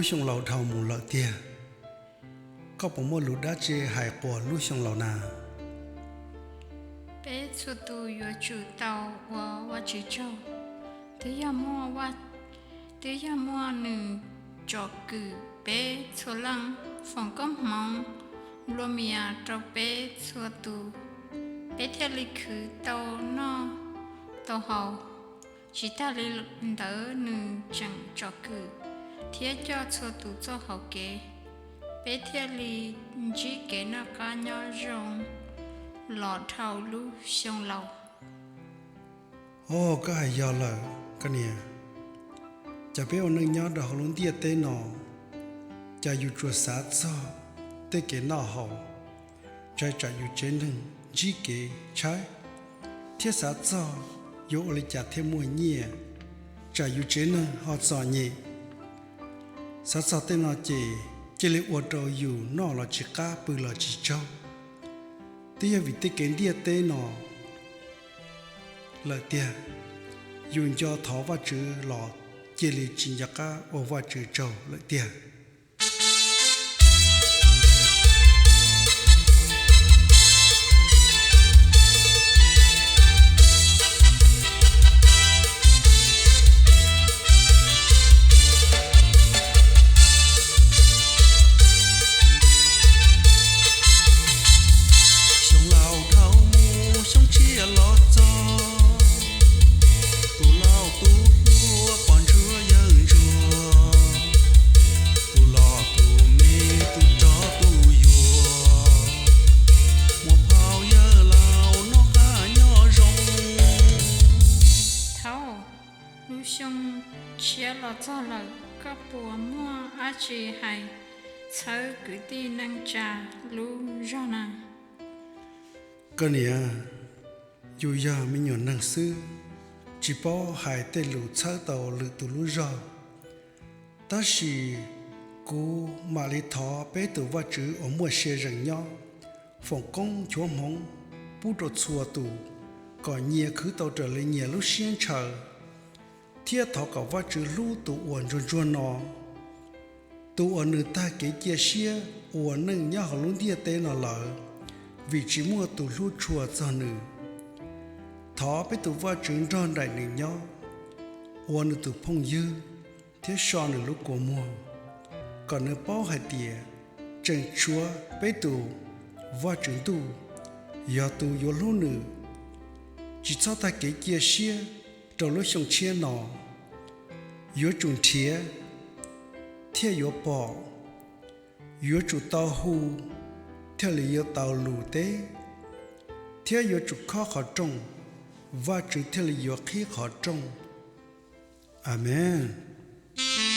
Lub xyoo laus dhau mus lawm tiag, koj puas muaj lus dab tsi hais quas lub xyoo laus na? Peb txhua tus yuav tsum tau ua Vajtswv tsaug, twb yog muaj, twb yog muaj nws tsom kwm peb txhua leej, foom koob hmoov nplua mias rau peb txhua tus, peb thiaj li khwv tau noj tau haus. Tsis tag li ntawd nws tseem tsom kwm thiab coj txhua tus txoj hau kev, peb thiaj li ntsib kev noj qab nyob zoo los dhau lub xyoo laus. Au, koj hais yog lawm koj niam. Cas peb ua neej nyob rau hauv lub ntiaj teb no, cas yus tsuas xav txog tej kev noj haus, ntshai tsam yus tsev neeg ntsib kev tshaib, thiab xav txog yuav ua li cas thiaj muaj nyiaj, tsam yus tsev neeg ho txom nyem. Xav txog tej no ces cia li ua rau yus noj los tsis qab pw los tsis tsaug. Twb yog vim tej kev ntiaj teb no lawm tiag, yus nco thov Vajtswv los cia li tsis nco qab ua Vajtswv tsaug lawm tiag. Xyoo laus dhau mus xyoo tshiab los txog, tus laus tus hluas pom ntsuag yawg ntsuag, tus loj tus me tus rog tus yuag, muam phauj yawg laus noj qab nyob zoo. Thaum lub xyoo tshiab los txog lawm, koj puas muaj dab tsi hais txhawb kwv tij neej tsa lub zog na? Koj niam, yus yog me nyuam neeg xwb, tsis paub hais tej lus txhawb tau lwm tus lub zog. Tab sis kuv mam li thov peb tus Vajtswv uas muaj sia zees nyob, foom koob nchuav hmoov pub rau txhua tus, kom nyias khwv tau raws li nyias lub siab ntshaw, thiab thov kom Vajtswv hlub tus uas ntsuag ntsuag no, tus uas nws tag kev cia siab ua neej nyob hauv lub ntiaj teb no lawm, vim tsis muaj tus hlub tshua txog nws. Thov peb tus Vajtswv nrog nraim nws nyob, ua nws tus phooj ywg thiab so nws lub kua muag, kom nws paub hais tias tseem tshuav peb tus Vajtswv Ntuj yog tus yuav hlub nws. Tsis txhob tag kev cia siab rau lub xyoo tshiab no. Yuav tsum nrhiav thiaj yuav pom, yuav tsum tau hu thiaj li yuav tau lus teb, thiab yuav tsum khob qhov rooj, Vajtswv thiaj li yuav qhib qhov rooj. Amees.